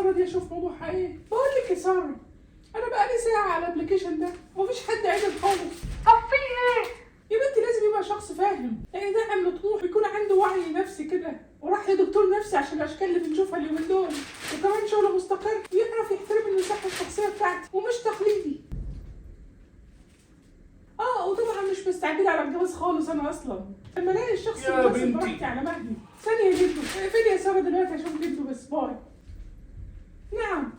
ساره دي اشوف موضوعها ايه. بقول لك يا ساره، انا بقالي ساعة على ال application ده ومفيش حد عدل خالص. طب في ايه؟ يا بنتي لازم يبقى شخص فاهم، يعني داعم لطموح، بيكون عنده وعي نفسي كده، وراح لدكتور نفسي عشان الاشكال اللي بنشوفها اليومين دول، وكمان شغله مستقر، ويعرف يحترم المساحة الشخصية بتاعتي، ومش تقليدي. وطبعا مش مستعجلة على الجواز خالص انا اصلا. لما الاقي الشخص يا المناسب بنتي. براحتي على مهلي. ثانية يا جدو، اقفلي يا ساره دلوقتي عشان جدو بس. bye. نعم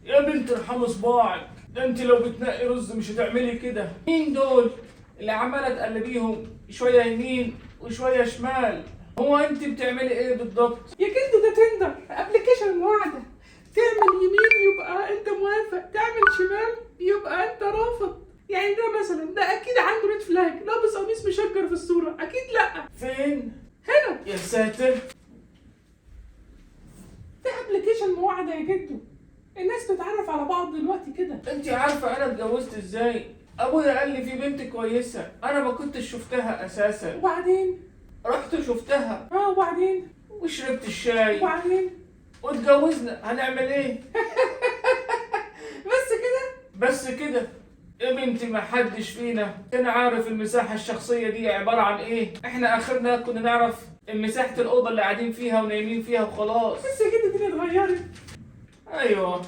يا بنت ارحمي صباعك، ده انت لو بتنقي رز مش هتعملي كده. مين دول اللي عماله تقلبيهم شوية يمين وشوية شمال؟ هو انت بتعملي ايه بالضبط؟ يا جدو، ده Tinder، application المواعده. تعمل يمين يبقى انت موافق، تعمل شمال يبقى انت رافض. يعني ده مثلا، ده اكيد عنده red flag، لابس قميص مشجر في الصورة، اكيد لا. فين؟ هنا. يا ساتر. ده application مواعده يا جدو، الناس بتتعرف على بعض دلوقتي كده. انت عارفه انا اتجوزت ازاي؟ ابويا قال لي في بنت كويسة، انا ما كنتش شفتها اساسا. وبعدين؟ رحت شفتها. وبعدين؟ وشربت الشاي. وبعدين؟ واتجوزنا. هنعمل ايه؟ بس كده؟ بس كده يا بنتي. ما حدش فينا كان عارف المساحة الشخصية دي عبارة عن ايه. احنا اخرنا كنا نعرف مساحة الأوضة اللي قاعدين فيها ونايمين فيها وخلاص. بس يا جدو الدنيا اتغيرت. ايوه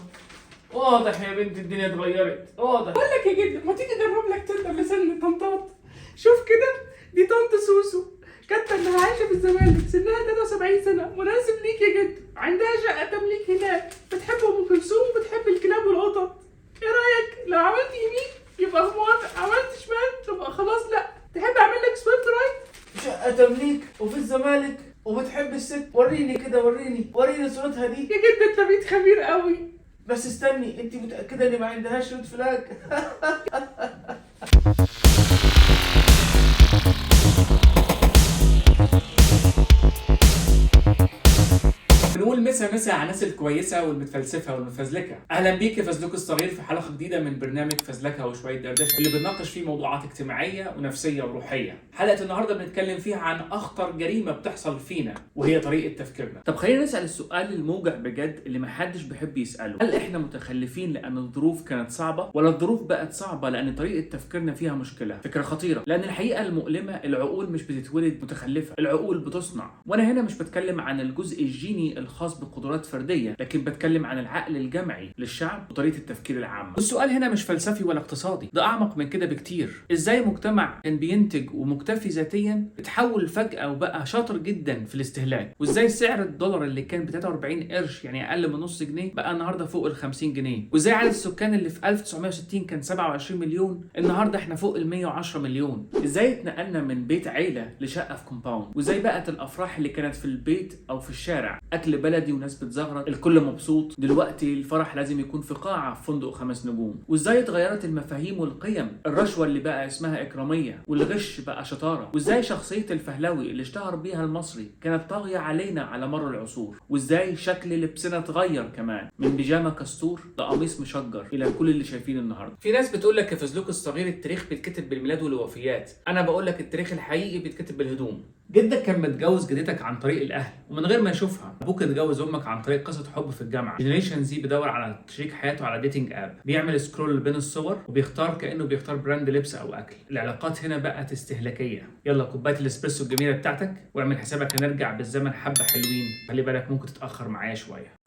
واضح يا بنتي الدنيا اتغيرت، واضح. بقول لك يا جدو، ما تيجي اجرب لك Tinder لسن الطنطات. شوف كده، دي طنط سوسو، كاتبه انها عايشه في الزمالك، سنها 73 سنة، مناسب ليك يا جدو، عندها شقه تمليك هناك، بتحب ام كلثوم وبتحب الكلاب والقطط. ايه رايك؟ لو عملت يمين يبقى موافق، عملت شمال تبقى خلاص لا. تحب اعمل لك swipe right؟ شقة تمليك وفي الزمالك وبتحب الست. وريني كده، وريني وريني صورتها دي. يا جدو انت بقيت خبير قوي. بس استني، انت متأكدة ان ما عندهاش red flag؟ بنقول مسا مسا على الناس الكويسة والمتفلسفه والمفزلكه. اهلا بيك يا فزلوك الصغير في حلقة جديدة من برنامج فزلكه وشوية دردشة، اللي بنناقش فيه موضوعات اجتماعية ونفسية وروحيه. حلقة النهارده بنتكلم فيها عن اخطر جريمة بتحصل فينا، وهي طريقه تفكيرنا. طب خلينا نسال السؤال الموجع بجد اللي محدش بيحب يساله: هل احنا متخلفين لان الظروف كانت صعبة، ولا الظروف بقت صعبة لان طريقه تفكيرنا فيها مشكلة؟ فكرة خطيرة، لان الحقيقة المؤلمة العقول مش بتتولد متخلفة، العقول بتصنع. وانا هنا مش بتكلم عن الجزء الجيني الخاص بقدرات فردية، لكن بتكلم عن العقل الجمعي للشعب وطريقه التفكير العامة. والسؤال هنا مش فلسفي ولا اقتصادي، ده اعمق من كده بكتير. ازاي مجتمع كان بينتج ومكتفي ذاتيا اتحول فجاة وبقى شاطر جدا في الاستهلاك؟ وازاي سعر الدولار اللي كان ب 43 قرش، يعني اقل من نص جنيه، بقى النهارده فوق ال 50 جنيه؟ وازاي عدد السكان اللي في 1960 كان 27 مليون، النهارده احنا فوق ال 110 مليون؟ ازاي اتنقلنا من بيت عيله لشقه في compound؟ وازاي بقت الافراح اللي كانت في البيت او في الشارع اكل بلدي وناس بتزغرط الكل مبسوط، دلوقتي الفرح لازم يكون في قاعة في فندق 5 نجوم؟ وازاي اتغيرت المفاهيم والقيم؟ الرشوة اللي بقى اسمها اكراميه، والغش بقى شطارة. وازاي شخصية الفهلوي اللي اشتهر بيها المصري كانت طاغية علينا على مر العصور؟ وازاي شكل لبسنا اتغير كمان من بيجامه كستور لقميص مشجر الى كل اللي شايفينه النهارده. في ناس بتقول لك يا فزلوك الصغير التاريخ بيتكتب بالميلاد والوفيات، انا بقول لك التاريخ الحقيقي بيتكتب بالهدوم. جدك كان متجوز جدتك عن طريق الاهل ومن غير ما يشوفها، ابوك اتجوز امك عن طريق قصة حب في الجامعة. Generation Z بيدور على شريك حياته على dating app، بيعمل scroll بين الصور وبيختار كانه بيختار brand لبس او اكل. العلاقات هنا بقت استهلاكية. يلا كوباية الاسبريسو الجميلة بتاعتك، واعمل حسابك هنرجع بالزمن حبه حلوين، خلي بالك ممكن تتاخر معايا شوية.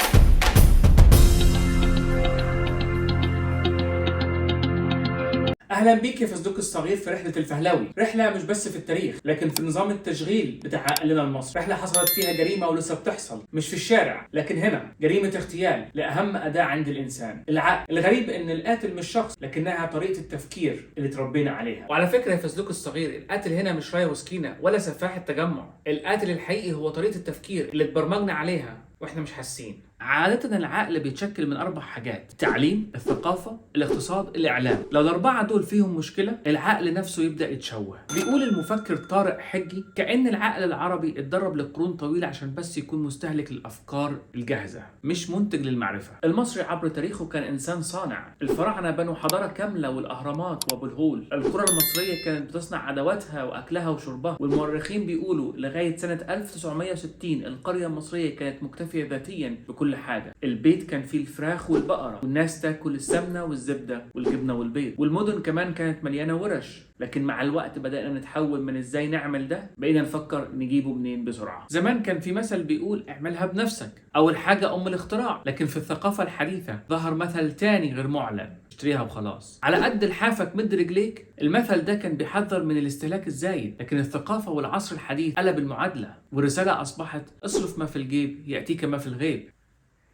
اهلا بيك يا فزلوك الصغير في رحله الفهلوي، رحله مش بس في التاريخ لكن في نظام التشغيل بتاع عقلنا المصري، رحله حصلت فيها جريمة ولسه بتحصل، مش في الشارع لكن هنا، جريمة اغتيال لاهم اداه عند الانسان، العقل. الغريب ان القاتل مش شخص لكنها طريقه التفكير اللي تربينا عليها. وعلى فكرة يا فزلوك الصغير، القاتل هنا مش رايه وسكينة ولا سفاح التجمع، القاتل الحقيقي هو طريقه التفكير اللي اتبرمجنا عليها واحنا مش حاسين. عادة العقل بيتشكل من 4 حاجات: التعليم، الثقافة، الاقتصاد، الإعلام. لو ال4 دول فيهم مشكلة العقل نفسه يبدأ يتشوه. بيقول المفكر طارق حجي كأن العقل العربي اتدرب لقرون طويلة عشان بس يكون مستهلك للأفكار الجاهزة، مش منتج للمعرفة. المصري عبر تاريخه كان إنسان صانع. الفراعنة بنوا حضارة كاملة والأهرامات وأبو الهول. القرى المصرية كانت بتصنع أدواتها وأكلها وشربها، والمؤرخين بيقولوا لغاية سنة 1960 القرية المصرية كانت مكتفية ذاتيا بكل كل حاجة. البيت كان فيه الفراخ والبقرة، والناس تاكل السمنة والزبده والجبنه والبيض، والمدن كمان كانت مليانة ورش. لكن مع الوقت بدأنا نتحول من ازاي نعمل ده، بقينا نفكر نجيبه منين بسرعة. زمان كان في مثل بيقول اعملها بنفسك، أول حاجة أم الاختراع. لكن في الثقافة الحديثة ظهر مثل تاني غير معلن، اشتريها وخلاص، على قد لحافك مد رجليك. المثل ده كان بيحذر من الاستهلاك الزايد، لكن الثقافة والعصر الحديث قلب المعادلة، والرسالة أصبحت اصرف ما في الجيب يأتيك ما في الغيب.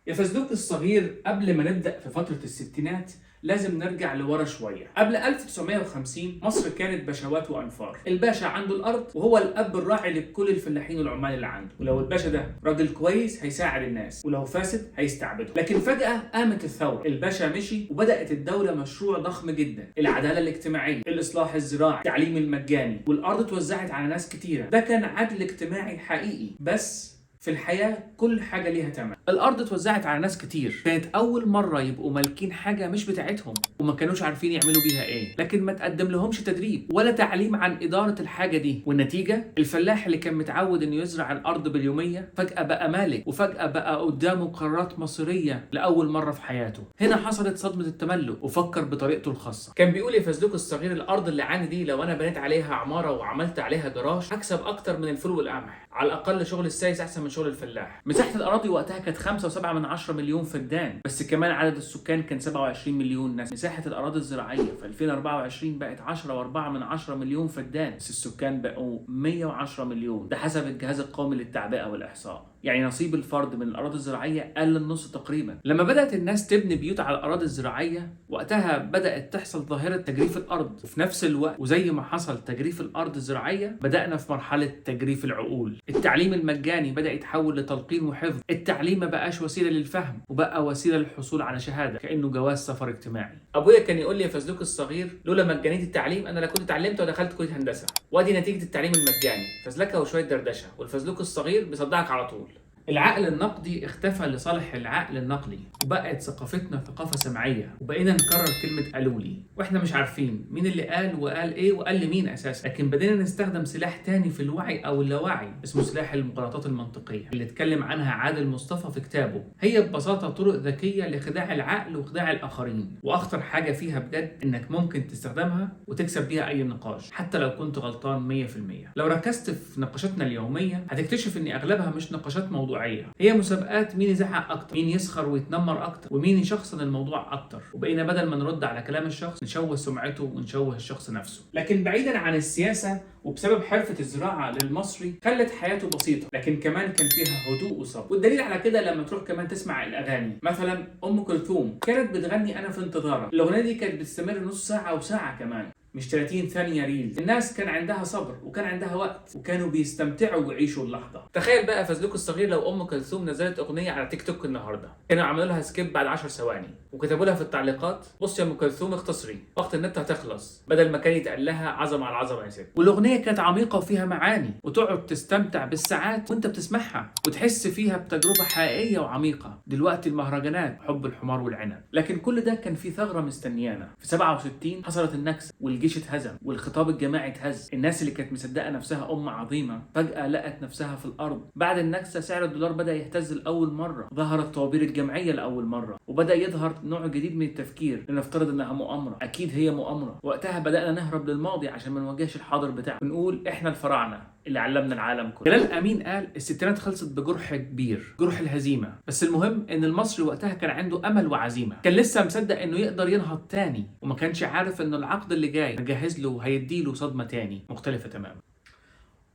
يا فزلوك الصغير، قبل ما نبدأ في فترة الستينات لازم نرجع لورا شوية. قبل 1950 مصر كانت باشوات وأنفار. الباشا عنده الأرض وهو الأب الراعي لكل الفلاحين والعمال اللي عنده، ولو الباشا ده راجل كويس هيساعد الناس، ولو فاسد هيستعبدهم. لكن فجأة قامت الثورة، الباشا مشي وبدأت الدولة مشروع ضخم جدا، العدالة الاجتماعية، الإصلاح الزراعي، التعليم المجاني، والأرض اتوزعت على ناس كتيرة. ده كان عدل اجتماعي حقيقي، بس في الحياة كل حاجة ليها تمن. الأرض اتوزعت على ناس كتير، كانت أول مرة يبقوا مالكين حاجة مش بتاعتهم وما كانوش عارفين يعملوا بيها إيه، لكن ما تقدم لهمش تدريب ولا تعليم عن إدارة الحاجة دي. والنتيجة الفلاح اللي كان متعود إنه يزرع الأرض باليومية فجأة بقى مالك، وفجأة بقى قدامه قرارات مصيرية لأول مرة في حياته. هنا حصلت صدمة التملك وفكر بطريقته الخاصة. كان بيقول يا فزلوك الصغير، الأرض اللي عندي دي لو أنا بنيت عليها عمارة وعملت عليها جراج هكسب أكتر من الفول والقمح، على الأقل شغل السايس أحسن من شغل الفلاح. مساحة الأراضي وقتها كانت 5.7 مليون فدان، بس كمان عدد السكان كان 27 مليون نسمة. مساحة الأراضي الزراعية في 2024 بقت 10.4 مليون فدان، بس السكان بقوا 110 مليون، ده حسب الجهاز القومي للتعبئة والإحصاء. يعني نصيب الفرد من الأراضي الزراعية قل النص تقريبا. لما بدأت الناس تبني بيوت على الأراضي الزراعية وقتها بدأت تحصل ظاهرة تجريف الأرض، وفي نفس الوقت وزي ما حصل تجريف الأرض الزراعية بدأنا في مرحلة تجريف العقول. التعليم المجاني بدأ يتحول لتلقين وحفظ. التعليم ما بقاش وسيلة للفهم، وبقى وسيلة للحصول على شهادة، كأنه جواز سفر اجتماعي. أبويا كان يقول لي يا فزلوك الصغير، لولا مجانية التعليم أنا لا كنت اتعلمت ودخلت كلية هندسة. وادي نتيجة التعليم المجاني، فزلكة وشوية دردشة، والفزلوك الصغير بيصدعك على طول. العقل النقدي اختفى لصالح العقل النقلي، وبقت ثقافتنا ثقافة سمعية، وبقينا نكرر كلمة قالوا لي واحنا مش عارفين مين اللي قال وقال ايه وقال لمين اساسا. لكن بدينا نستخدم سلاح تاني في الوعي او اللاوعي اسمه سلاح المغالطات المنطقية، اللي اتكلم عنها عادل مصطفى في كتابه. هي ببساطة طرق ذكية لخداع العقل وخداع الاخرين، واخطر حاجة فيها بجد انك ممكن تستخدمها وتكسب بيها اي نقاش حتى لو كنت غلطان 100%. لو ركزت في نقاشاتنا اليومية هتكتشف ان اغلبها مش نقاشات موضوعية، هي مسابقات مين يزعق اكتر، مين يسخر ويتنمر اكتر، ومين يشخصن الموضوع اكتر. وبقينا بدل ما نرد على كلام الشخص نشوه سمعته ونشوه الشخص نفسه. لكن بعيدا عن السياسة، وبسبب حرفة الزراعة للمصري خلت حياته بسيطة، لكن كمان كان فيها هدوء وصبر. والدليل على كده لما تروح كمان تسمع الأغاني، مثلا أم كلثوم كانت بتغني أنا في انتظارك، الأغنية دي كانت بتستمر نص ساعة وساعة كمان، مش 30 ثانية reels. الناس كان عندها صبر وكان عندها وقت وكانوا بيستمتعوا ويعيشوا اللحظة. تخيل بقى فزلوك الصغير لو أم كلثوم نزلت أغنية على تيك توك النهاردة، كانوا عملوا لها skip بعد 10 ثواني وكتبوا لها في التعليقات بص يا أم كلثوم اختصري وقت النت هتخلص، بدل ما كان يتقال لها عظمة على عظمة يا ست. والأغنية كانت عميقة وفيها معاني، وتقعد تستمتع بالساعات وأنت بتسمعها وتحس فيها بتجربة حقيقية وعميقة. دلوقتي المهرجانات حب الحمار والعنب، لكن كل ده كان في ثغرة مستنيانا. في 67 حصلت النكسة والجيش اتهزم والخطاب الجماعي اتهز. الناس اللي كانت مصدقه نفسها امه عظيمة فجاة لقت نفسها في الارض. بعد النكسه سعر الدولار بدا يهتز لاول مرة، ظهرت طوابير الجمعية لاول مرة، وبدا يظهر نوع جديد من التفكير لنفترض انها مؤامرة. اكيد هي مؤامرة. وقتها بدانا نهرب للماضي عشان ما نواجهش الحاضر بتاعنا، ونقول احنا الفراعنة اللي علمنا العالم كله. جلال امين قال الستينات خلصت بجرح كبير، جرح الهزيمة، بس المهم ان المصري وقتها كان عنده امل وعزيمة، كان لسه مصدق انه يقدر ينهض تاني، وما كانش عارف انه العقد اللي جاي مجهز له وهيديله صدمة تاني مختلفة تماما.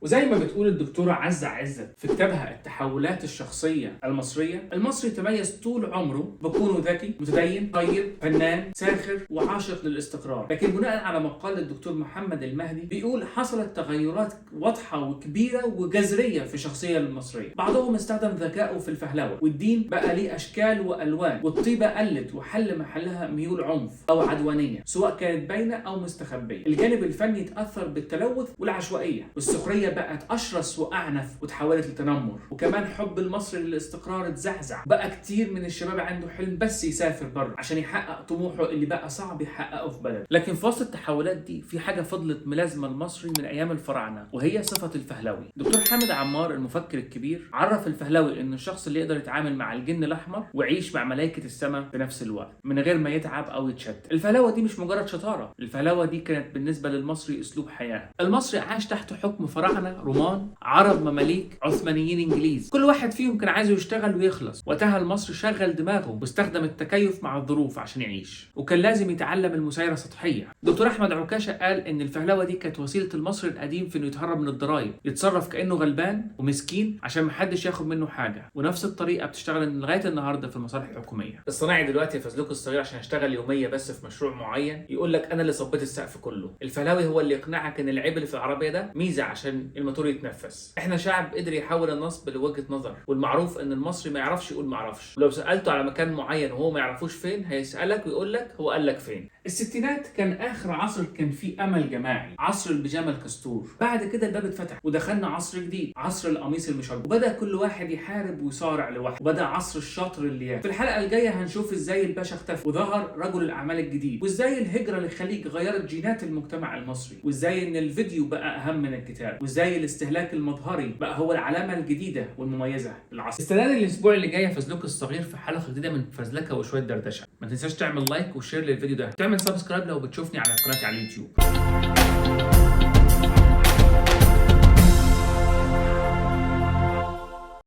وزي ما بتقول الدكتورة عزة عزت في كتابها التحولات الشخصية المصرية، المصري تميز طول عمره بكونه ذكي، متدين، طيب، فنان، ساخر، وعاشق للاستقرار. لكن بناء على مقال الدكتور محمد المهدي بيقول حصلت تغيرات واضحة وكبيرة وجذرية في الشخصية المصرية. بعضهم استخدم ذكائه في الفهلوة، والدين بقى ليه أشكال وألوان، والطيبة قلت وحل محلها ميول عنف أو عدوانية سواء كانت باينة أو مستخبية. الجانب الفني تأثر بالتلوث والعشوائية، والسخرية بقت اشرس واعنف وتحولت لتنمر. وكمان حب المصري للاستقرار اتزعزع، بقى كتير من الشباب عنده حلم بس يسافر بره عشان يحقق طموحه اللي بقى صعب يحققه في بلده. لكن في وسط التحولات دي في حاجة فضلت ملازمه المصري من ايام الفراعنة، وهي صفة الفهلوي. دكتور حامد عمار المفكر الكبير عرف الفهلوي ان الشخص اللي يقدر يتعامل مع الجن الاحمر ويعيش مع ملائكة السماء في نفس الوقت من غير ما يتعب او يتشتت. الفهلوة دي مش مجرد شطارة، الفهلوة دي كانت بالنسبة للمصري اسلوب حياة. المصري عاش تحت حكم فراعنه، رومان، عرب، مماليك، عثمانيين، انجليز، كل واحد فيهم كان عايزه يشتغل ويخلص. وقتها المصري شغل دماغه واستخدم التكيف مع الظروف عشان يعيش، وكان لازم يتعلم المسايره سطحية. دكتور احمد عكاشة قال ان الفهلوة دي كانت وسيلة المصري القديم في انه يتهرب من الضرايب، يتصرف كانه غلبان ومسكين عشان محدش ياخد منه حاجة. ونفس الطريقة بتشتغل لغاية النهارده في المصالح الحكومية. الصناعي دلوقتي فزلوك الصغير عشان يشتغل يومية بس في مشروع معين يقول لك انا اللي صبيت السقف كله. الفهلاوي هو اللي يقنعك ان العيب اللي في العربية ده ميزة عشان الموتور يتنفس. احنا شعب قدر يحول النصب لوجهه نظر، والمعروف ان المصري ما يعرفش يقول ما اعرفش، ولو سالته على مكان معين وهو ما يعرفوش فين هيسالك ويقول لك هو قال لك فين. الستينات كان اخر عصر كان فيه امل جماعي، عصر البيجامه الكستور. بعد كده الباب اتفتح ودخلنا عصر جديد، عصر القميص المشجر، وبدا كل واحد يحارب ويصارع لوحده، وبدا عصر الشاطر اللي ياكل. في الحلقة الجاية هنشوف ازاي الباشا اختفى وظهر رجل الاعمال الجديد، وازاي الهجرة للخليج غيرت جينات المجتمع المصري، وازاي ان الفيديو بقى اهم من الكتاب، وازاي الاستهلاك المظهري بقى هو العلامة الجديدة والمميزه للعصر. استناني الاسبوع اللي جاي فزلوك الصغير في حلقة جديدة من فزلكه وشوية دردشة. ما تنساش تعمل like و share للفيديو ده، تعمل subscribe لو بتشوفني على قناتي على اليوتيوب.